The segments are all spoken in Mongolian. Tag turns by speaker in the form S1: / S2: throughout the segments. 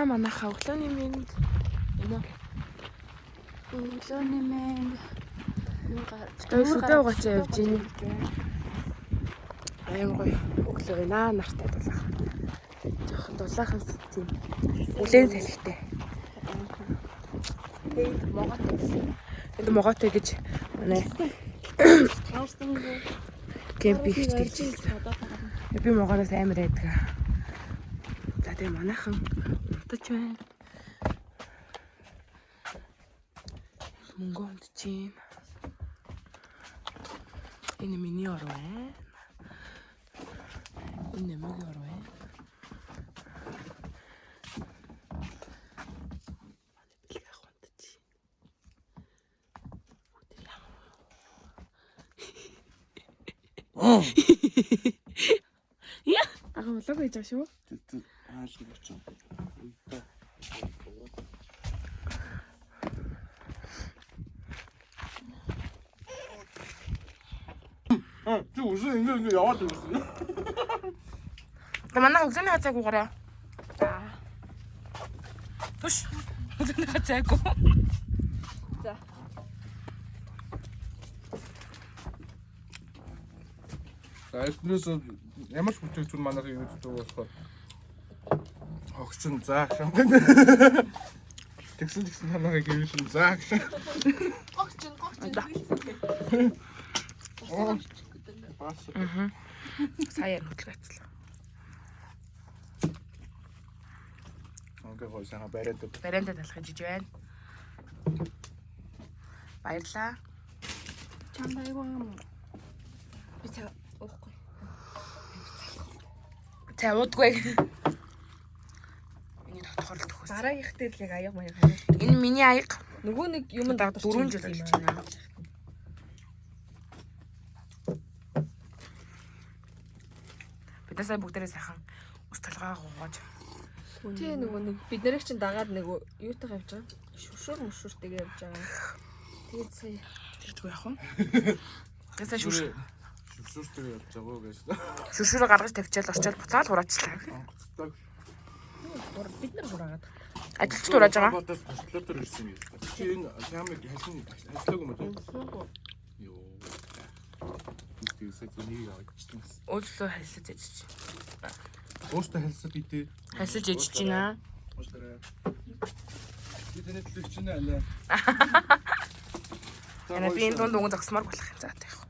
S1: Манайхаа өглөөний мэнд юм уу?
S2: Өглөөний мэнд.
S1: Тэр шүдэ угаачаа явж гин. Аян гоё өглөө байна. Нартай дулаахан. Жохон дулаахан тийм үлэн салхитай.
S2: Тэгээд моготой гэсэн.
S1: Энд могоотой гэж манай
S2: Таарсангүй.
S1: кемпинг гэж хэлсэн. Би могоноос амар айдаг. За тэгээ манайхан унтаж байна. Мөнгө унтж байна. Энэ миний ор байна. Энэ нэмэгийн ор байна. Манай бэлэг ах унтаж байна. Өдөр ямар Яа, ага влог хийж байгаа шүү.
S3: Хаалга очив. Чи үсэн ингэ ингэ яваад үсэн.
S1: За манай өглөөний цайг уугаарай. За. Түш. Өглөөний цайг уу.
S2: За.
S3: За эртнээс ямар ч бүтээгдэхүүн манайх юу гэдэг болохоор хогчин заах юм. Тэгсэн тэгсэн танайг хэвлэн заах.
S2: Гогчин гогчин.
S3: Бас
S1: Сая хөтлөх ажиллаа.
S3: ингээ гой сайхан бариад.
S1: Бариандаа талах жиж байна. Баярлаа.
S2: Чамд айгүй юм. Би цаа уухгүй.
S1: Цай уудгүй. Миний тогтхорол төхөөс.
S4: Дараагийнх дээр л яг аяг маяг хараа.
S1: Энэ миний аяг.
S4: Нөгөө нэг юм
S1: Одоо 4 жил болж байна. Бид сая бүгдээрээ сайхан ус толгой гоогож.
S4: Тэ нөгөө нэг бид нарыг чинь дагаад нэг юутайгаа явж байгаа. Шүршүр мөшүртэйгээ явж байгаа. Тэгээд сая
S1: Тэгдэггүй яах вэ? Тэгээ сая шүрш
S3: Шүршүртэйг явж байгаа гэж.
S1: шүршүрээ гаргаж тавьчаал орчоол буцаал хураачлаа.
S3: Онгоцтой.
S4: бид нар хураагаад.
S1: Ажилчд хурааж байгаа.
S3: Бодос постолтор ирсэн юм. Чи энэ ямыг хайсан хайслаагүй юм уу? Йоо. Тэгсээ зэнийг явчихсан.
S1: Өөдлөө хальсаж ижиж.
S3: Өөртөө хэлсэд идэ.
S1: Хальсаж ижиж байна.
S3: Уушлаарай. Би таны төлөө хичнээн алаа.
S1: Яна би энэ дунд уган зогсмоор болох юм. За таах.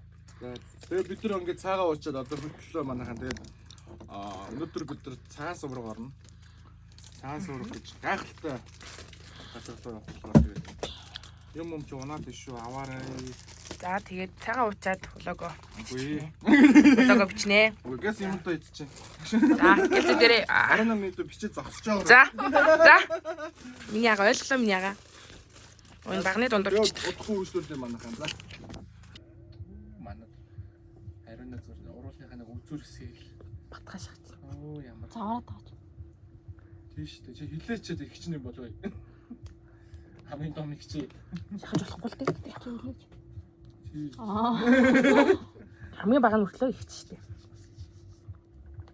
S3: Тэгээ бид нар ингээд цаагаа уучаад одоо хөтлөө манайхан тэгээд өнөөдөр бид нар цагаан сувраг орно. Цагаан сувраг гэж гайхалтай газар руу явах тэгээд юм юм чи унаад иш шүү аваарай.
S1: За тэгээд цагаан уучаад влого
S3: Үгүй.
S1: Влого бичнэ.
S3: Үгүй гэс юмтай идчихэ.
S1: За гэлээ дээрээ
S3: 18 минут бичиж зогсож байгаа.
S1: За. За. Миний ага ойлголоо миний ага. Өн багны дундуур
S3: Йоо,
S1: бичдэг.
S3: удахгүй үйлчлүүлээ манайхан за. Манад ариун зүр уруулынхаа нэг үзүүр хэсгийг л
S2: Батгаа шахаж.
S3: оо ямар
S2: Заваараа тааж.
S3: тийш дээ. Чи хилээч чи их чинь юм болов. Хамгийн том их чи.
S1: Шахаж болохгүй л дээ.
S2: Чи хилээч.
S3: Чи
S2: Аа.
S1: Хамгийн бага нь мөртлөө их ч штэ.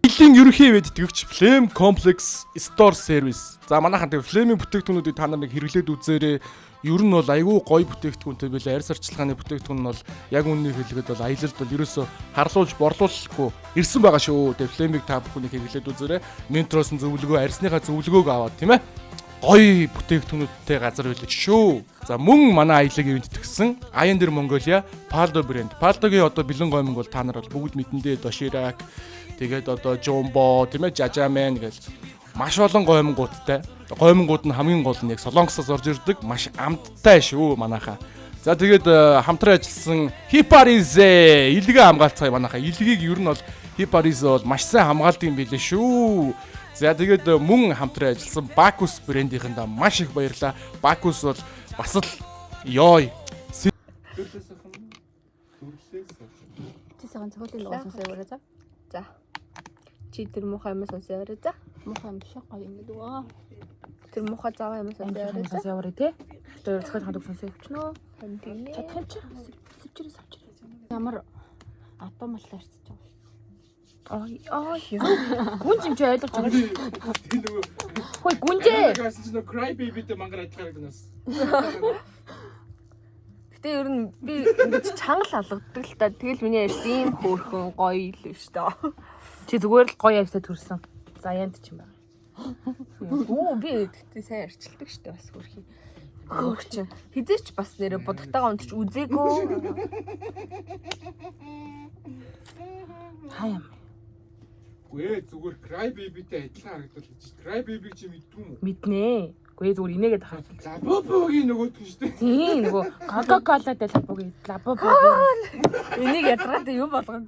S3: Аяллаа ерөнхий ивэд итгэгч Flame Complex Store Service. За манайхан тэгээ Flame-ийн бүтээгдэхүүнүүдийг та нар нэг хэрэглээд үзээрэй. Ер нь бол айгүй гоё бүтээгдэхүүнтэй билээ. Арьс арчилгааны бүтээгдэхүүн нь бол яг үннийг хэлэхэд бол аялалд бол ерөөсөө харлуулж борлуулахгүй ирсэн байгаа шүү. Тэгээ Flame-ийг та бүхнийг хэрэглээд үзээрэй. Ментроос нь зөвлөгөө, арьсныхаа зөвлөгөөг аваад тийм ээ гоё бүтээгдэхүүнүүдтэй газар байлаа шүү. За мөн манай аяллыг ивент итгэсэн Аян дэр Mongolia Paldo брэнд. Paldo-гийн одоо бэлэн гоймонг бол та нар бол бүгд мэдэндээ Doshirak тэгээд одоо Jumbo тийм ээ Jajamen гэж маш олон гоймонгуудтай. Гоймонгууд нь хамгийн гол нь яг Солонгосоос орж ирдэг маш амттай шүү манайхаа. За тэгээд хамтран ажилласан Hiparize илгээ хамгаалцгаая манайхаа. Илгийг ер нь бол Hiparize бол маш сайн хамгаалдаг юм билээ шүү. За тэгээд мөн хамтран ажилласан Bacchus брендийнхэндээ маш их баярлалаа. Bacchus бол бас л ёо.
S2: Чи сайхан цохиолын дугаар сонсоо яваарай за.
S4: За. Чи тэр муухай юм сонсоо яваарай за.
S2: Муухай юм биш гоё юм гэдэг аа.
S4: Тэр муухай заваа юм сонсоо яваарай за.
S1: Сонсоо яваарай те. Тэр зохиол хандаг сонсоо явчихноо.
S4: Харин тийм ээ.
S1: Чадах юм чи. Сэвчэрээ савчрээ.
S2: Ямар атомал арчиж байгаа юм.
S1: Ой ой. Гүнж юм чи ойлгож байгаа.
S3: Тэр нөгөө
S1: Хөөе гүнжээ.
S3: Гэсэн чинь нөгөө cry baby-тэй мангар адилхан харагдана.
S4: Гэтэ ер нь би ингэж чанга л алгадаг л та. Тэгэл миний ярьсан ийм хөөрхөн гоё л биш тоо.
S1: Чи зүгээр л гоё ярьсаа төрсөн. Заяанд ч юм байна.
S4: Үу би гэтээ сайн арчилдаг штэ бас хөөрхий. Хөөх чинь хизээч бас нэрэ будагтайгаа унтч үзээгүй.
S1: Та юм.
S3: Үгүй ээ зүгээр cry baby-тэй адилхан харагдал гэж. Cry baby чи мэддгүй юм уу?
S1: Мэднэ. Үгүй ээ, зүгээр инээгээд хаа.
S3: Лабубогийн нөгөөдг нь шүү дээ.
S1: Тийм нөгөө Coca-Cola дээр лабуг лабубогийн.
S4: Энийг ядаргаатай юм болгоно.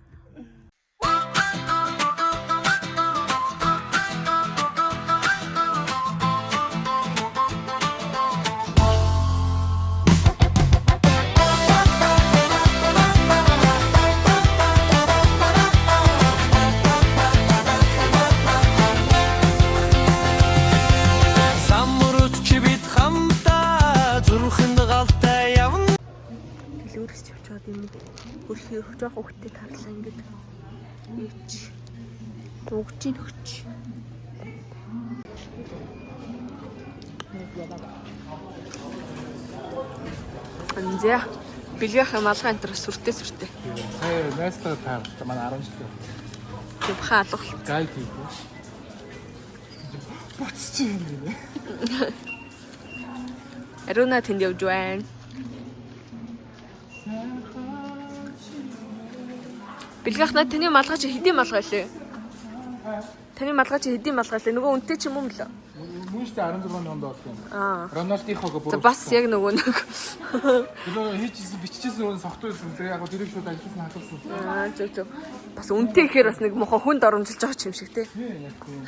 S5: Самурт чи бид хамтаа зүрхэнд галтай явна.
S4: Тэгэл өөрөс явж байгаа юм уу? Хөрхий жоох хөвгтэй тарлаа ингээд. Ич. Дугчийн хөч. Анзя. Бэлгийнх малгай энэ төр сүртэй сүртэй.
S3: Сая найзтайгаа тааралтай манай 10 жилийн.
S4: Тэг баха алгал.
S3: Гайд хийх. Буцчих юм гинэ.
S4: Ариуна тэнд явж байна. Бэлгийнх наа таны малгай чи хэдийн малгай лээ? Таны малгай чи хэдийн малгай лээ? Нөгөө үнэтэй ч юм уу мөлөө?
S3: Мөн шүү дээ 16 онд болсон юм.
S4: Аа.
S3: Роналдихог
S4: За бас яг нөгөө нэг.
S3: Тэр хийжсэн биччихсэн өн согтуу байсан. Тэр яг гоо тэрийг шууд ажилласан хатуулсан.
S4: Аа зөв зөв. Бас үнэтэй гэхээр бас нэг мохо хүнд оромжилж байгаа ч юм шиг те.
S3: Тийм яг тийм.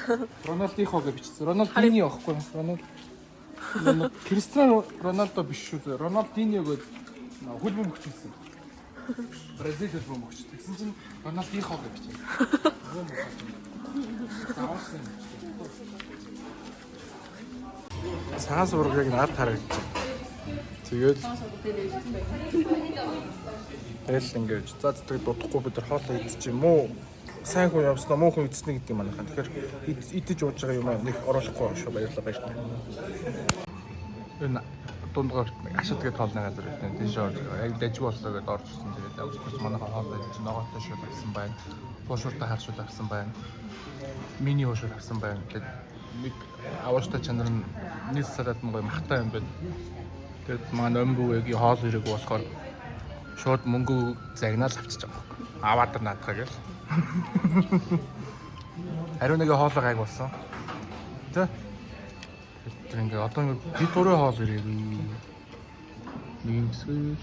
S3: Роналдихо гэж бичсэн. Роналдиньо байхгүй юу? Роналд Кристиано Роналдо биш шүү дээ. Роналдиньо гэж хөл бөмбөгч байсан. Бразил хөл бөмбөгч. Тэгсэн чинь Роналдихо гэж бичсэн. Нөгөө мохоо. Заавсан юм чи. Цагаан сураг яг наад харагдчих. Тэгээд Тэгэл ингэж за тэгээд дутхгүй бид нар хоолоо идчих юм уу? Сайн хүн явснаа муу хүн идсэн гэдэг юм манайхан. Тэгэхээр идэж ууж байгаа юм аа нэг оруулахгүй шүү. Баярлалаа баярлалаа. Энэ дундгорт нэг ашид гэдэг хоолны газар байдаг. Тийш орж яг дажиг боллоо гэдээ орж ирсэн. Тэгээд явж манайхан хоолоо идэж ногоотой шууд авсан байна. Буушууртай хар шууд авсан байна. Мини хуушуур авсан байна. Тэгээд нэг авааштай чанар нь нийт салаад нь гоё махтай юм байна. Тэгээд манай өмбүүгийн хоол хэрэг болохоор шууд мөнгө загнаал авчиж байгаа байхгүй. Аваад наадхаа гэл. Ариун нэг хоолоо гайг болсон. Тэ? Тэр ингээ одоо ингээ бид гурван хоол ирээгүй. Нэг юм эсвэл.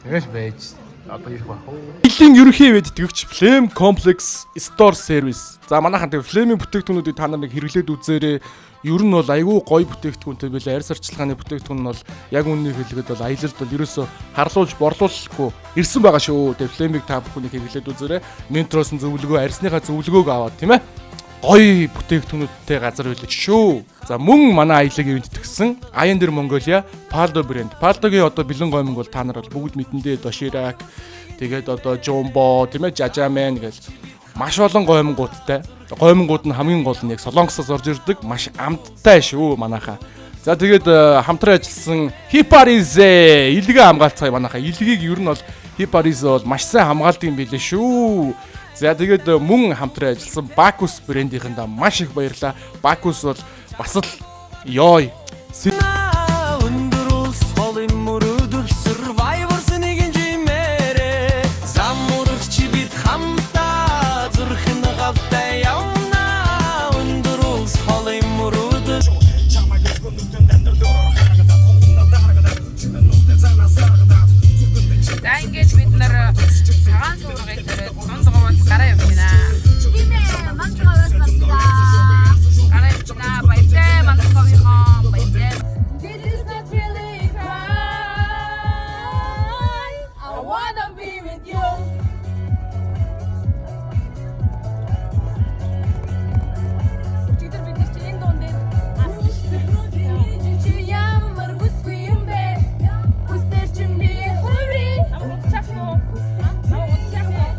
S3: Тэгэл байж одоо ирэх байх уу? Жилийн ерөнхий ивэд итгэгч Flame Complex Store Service. За манайхан тэг Flame-ийн бүтээгдэхүүнүүдийг та нар нэг хэрэглээд үзээрэй. Ер нь бол айгүй гоё бүтээгдэхүүнтэй билээ. Арьс арчилгааны бүтээгдэхүүн нь бол яг үннийг хэлэхэд бол аялалд бол ерөөсөө харлуулж борлуулахгүй ирсэн байгаа шүү. Тэг Flame-ийг та бүхнийг хэрэглээд үзээрэй. Ментроос нь зөвлөгөө, арьсныхаа зөвлөгөөг аваад тийм ээ гоё бүтээгдэхүүнүүдтэй газар байлаа шүү. За мөн манай аялыг ивент тгсэн Аян дэр Монголиа Paldo брэнд. Paldo-гийн одоо бэлэн гоймонг бол та нар бол бүгд мэдэндээ Доширак, тэгээд одоо Jumbo, тийм ээ Jajamän гэж маш олон гоймонгуудтай. Гоймонгууд нь хамгийн гол нь яг Солонгосоос орж ирдэг маш амттай шүү манайхаа. За тэгээд хамтран ажилласан Хипаризе илгээ хамгаалцгаая манайхаа. Илгийг ер нь бол Хипаризе бол маш сайн хамгаалдаг юм билээ шүү. За тэгээд мөн хамтран ажилласан Bacchus брендийнхэндээ маш их баярлалаа. Bacchus бол бас л ёо.
S5: Өндөр улс холын мөрөдөл Survivor нэгэн жимээрээ Замурх чи бид хамтаа зүрхэн гавтай явна. Өндөр улс холын мөрөдөл
S1: За ингээд бид нар цагаан суургыг төрөөд дунд говьд гараа явж байна.
S2: Тийм ээ, мандгаа мандгаа.
S1: Гараа явж байна. Баяртай мандговийнхоо баяртай.
S2: This is not really a crime. I wanna be with you.
S4: Өчигдөр бид нар чи энэ дуун дээр алсан шүү дээ.
S2: Чи ямар бүсгүй юм бэ? Бүснэр чинь би хуврий.
S1: Намайг удчих уу? Намайг удчих уу?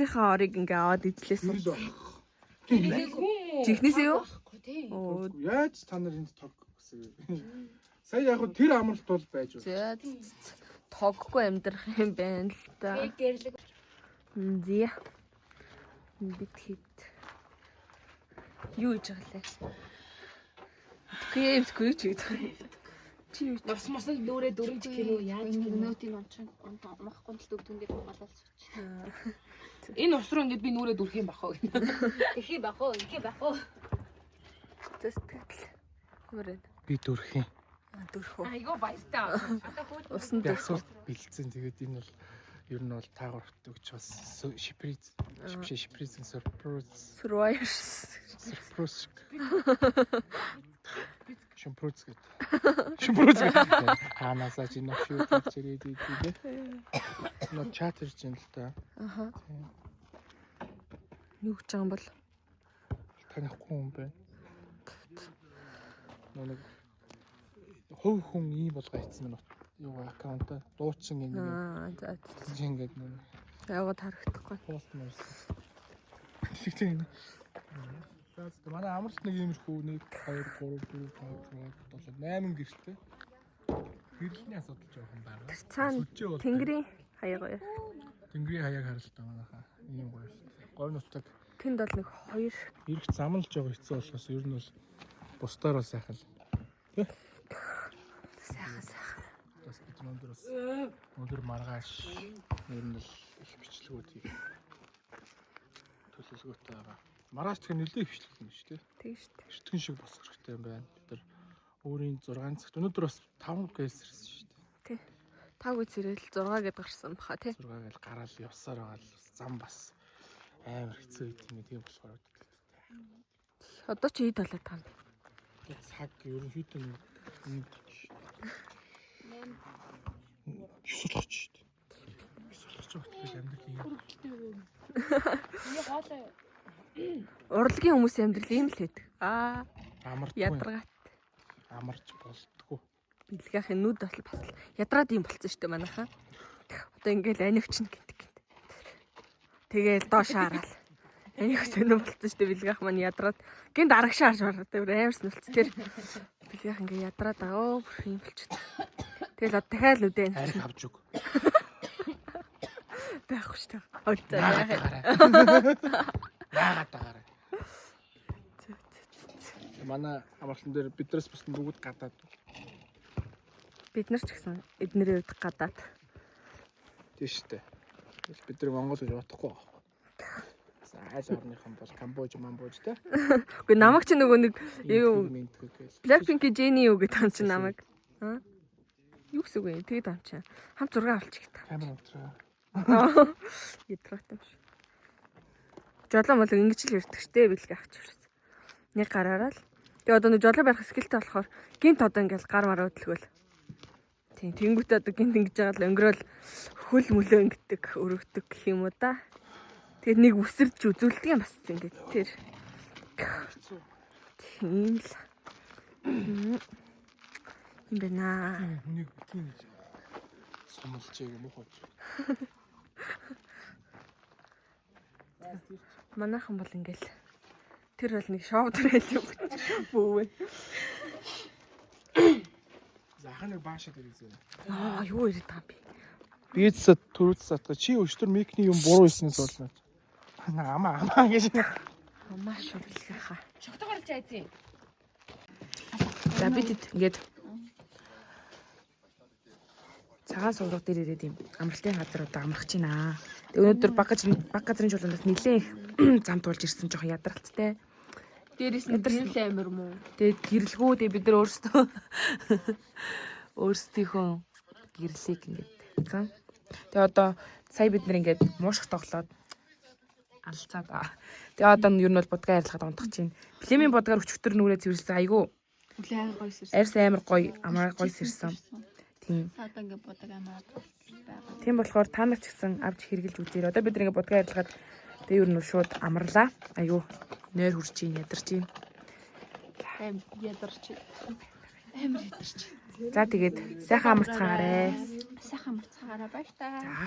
S4: Тэнгэрийнхээ орыг ингээ аваад эзлээсэн. Жихнээсээ юу? Оо.
S3: Яаж та нар энд тог гэсэн юм? Сая яг хөө тэр амралт бол байж байна.
S4: За тоггүй амьдрах юм байна л да.
S2: Гэрлэг.
S4: Зя. Бид хэд юу хийж байгаа лээ? Тэгэхгүй тэгэхгүй ч гэж байгаа юм. Чи юу?
S1: Нус мус нь нүрээ дөрөж гинүү яаж гинүү.
S2: Нөтийн онцон махгүй л дүг дүнгээд угаалал сууч.
S1: Энэ ус руу ингээд би нүрээ дүрх юм бах уу гэнэ.
S2: Их юм бах уу? Их юм бах уу?
S4: За сэтгэл. Ямар вэ?
S3: Би дөрх юм.
S4: Дөрөх үү?
S1: Айгуу баяртай.
S4: Усан
S3: Би
S4: дөрөх.
S3: асуулт бэлдсэн. Тэгээд энэ бол ер нь бол та гуравт өгч бас шиприз шиприз сюрприз
S4: Survivors.
S3: сюрприз шимпруц гэдэг. Шимпруц гэдэг. Хаанасаа чи новш юу чирээд идэв. Нөө чат ирж байна л да.
S4: Аха. Юу гэж байгаа юм бол?
S3: Танихгүй юм байна. Нөө нэг хувь хүн ийм болго хийсэн мэн юу аккаунта дуучин энэ нэг
S4: Аа за.
S3: чи ингээд нэг
S4: Яваад харагдахгүй.
S3: пост мөрсөн. Тийм. За зөв манай амралт нэг иймэрхүү 1 2 3 4 5 6 7 8 гэрэлтэй. Гэрэлний асуудал жоохон байгаа.
S4: Тэр цаана
S3: Сүлжээ бол
S4: Тэнгэрийн хаяа гоё.
S3: Тэнгэрийн хаяаг харалтаа манайхаа. Ийм гоё шүү дээ. Говь нутаг
S4: Тэнд бол нэг хоёр
S3: ирэх зам л жоохон хэцүү болохоос ер нь бол бусдаар бол сайхан л.
S4: сайхан сайхан.
S3: Бас бид өндөр бас өндөр маргааш ер нь л их бичлэгүүд хийх төлөвлөгөөтэй байгаа. Маргааш тэгэхээр нэлээд их бичлэг юм шүү дээ.
S4: Тийм шүү дээ.
S3: Эртгэн шиг босох хэрэгтэй юм байна. Бид нар өөрийн 6 цагт өнөөдөр бас 5 гэлс ирсэн шүү дээ.
S4: Таг үе цэрэл 6 гэд гарсан баха тий.
S3: 6 гэл гараал явсаар байгаа л бас зам бас амар хэцүү байт юм тийм болохоор
S4: Одоо чи ид болоод байгаа юм.
S3: цаг ерөнхийдөө нэг юм шүү дээ. Ёсолгоч шүү дээ. Ёсолгоч багт амьдрал юм.
S1: Миний хоолой
S4: Урлагийн хүмүүсийн амьдрал ийм л байдаг. Аа
S3: Амардгүй.
S4: ядаргаат.
S3: Амарч болдгоо.
S4: Бэлгээхийн нүд бол бас л ядраад ийм болцсон шүү дээ манайхаа. Одоо ингээл анивчна гинт гинт. Тэгээл доош хараад. Анивч сонир болцсон шүү дээ бэлгээх маань ядраад гинт арагшаа харж бараад тэр амар сонирхолтой тэр бэлгээх ингээ ядраад аа өө бүр юм болчихсон. Тэгэл одоо дахиад л үдэ
S3: Арх авч өг.
S4: байхгүй шүү дээ. Ой за
S3: Наагаад
S4: яах
S3: дагаарай. Наагаад дагаарай. Манай амралтан дээр биднээс бусад бүгд гадаад.
S4: Бид нар ч гэсэн эднэрийн хувьд гадаад.
S3: Тийм шүү дээ. Тэгэл бид нар Монгол гэж бодохгүй байгаа. Айл орныхон бол Камбож, Мамбож те.
S4: Үгүй намайг чи нөгөө нэг юу
S3: Мэнтгэг гээл.
S4: Blackpink-ийн Jennie юу гэдэг юм чи намайг. Аа? Юу гэсэн үг юм? Тэгээд юм чи. Хамт зураг авалчих гэдэг.
S3: Камер унтраа.
S4: Ядраад юм шиг. Жолон бол ингэж л ирдэг штэ бэлэг авч ирсэн. Нэг гараараа л. Тэгээ одоо нэг жолоо барих скиллтэй болохоор гинт одоо ингээл гар мараа хөдөлгөөл. Тийм тэнгуүтээ одоо гинт ингэж байгаа л өнгөрөөл хөл мөлөө ингэдэг өргөдөг гэх юм уу да. Тэгээд нэг үсэрч үзүүлдэг юм бас ингээд тэр. Тийм л. Юм байна.
S3: Хүнийг битгий гэж сумлжээ гэх муухай.
S4: Манайхан бол ингээл тэр бол нэг шоу дээр л юм бүүвэ.
S3: За хаа нэг баашаа дээр үзье.
S4: Аа юу яриад байгаа юм бэ?
S3: Бийц төрүүц сатга чи өчтөр микний юм буруу хийсэн суулна. Амаа амаа гэж.
S4: Амаа шүү бэлгээхаа.
S1: шогтоо гарч айцیں۔ За бид хэд ингээд цагаан сувраг дээр ирээд юм амралтын газар одоо амрах чинь аа. Тэгээ өнөөдөр баг газрын чуулганаас нэлээд их зам туулж ирсэн жоохон ядралттай.
S4: Дээрээс нь гэрэл амир муу.
S1: Тэгээд гэрлгүү тэгээ бид нар өөрсдөө өөрсдийнхөө гэрлийг ингээд тавьсан. Тэгээ одоо сая бид нар ингээд муушх тоглоод алцаад аа. Тэгээ одоо нь ер нь бол будгаа арилгаад унтах чинь. Племийн будгаар өчигдөр нүрээ цэвэрлсэн айгүй
S2: Үлээ амар гоё сэрсэн.
S1: арьс амар гоё амар гоё сэрсэн. Тийм.
S2: Одоо ингээ будаг амар байгаа.
S1: Тийм болохоор та нар ч гэсэн авч хэрглэж үзээрэй. Одоо бид нар ингээд будгаа арилгаад тэгээ ер нь шууд амарлаа. Айгүй нойр хурж чинь ядарч чинь.
S2: Аим ядарч. Амар ядарч.
S1: За тэгээд сайхан амарцгаарай.
S2: Сайхан амарцгаарай баяр та.
S1: За.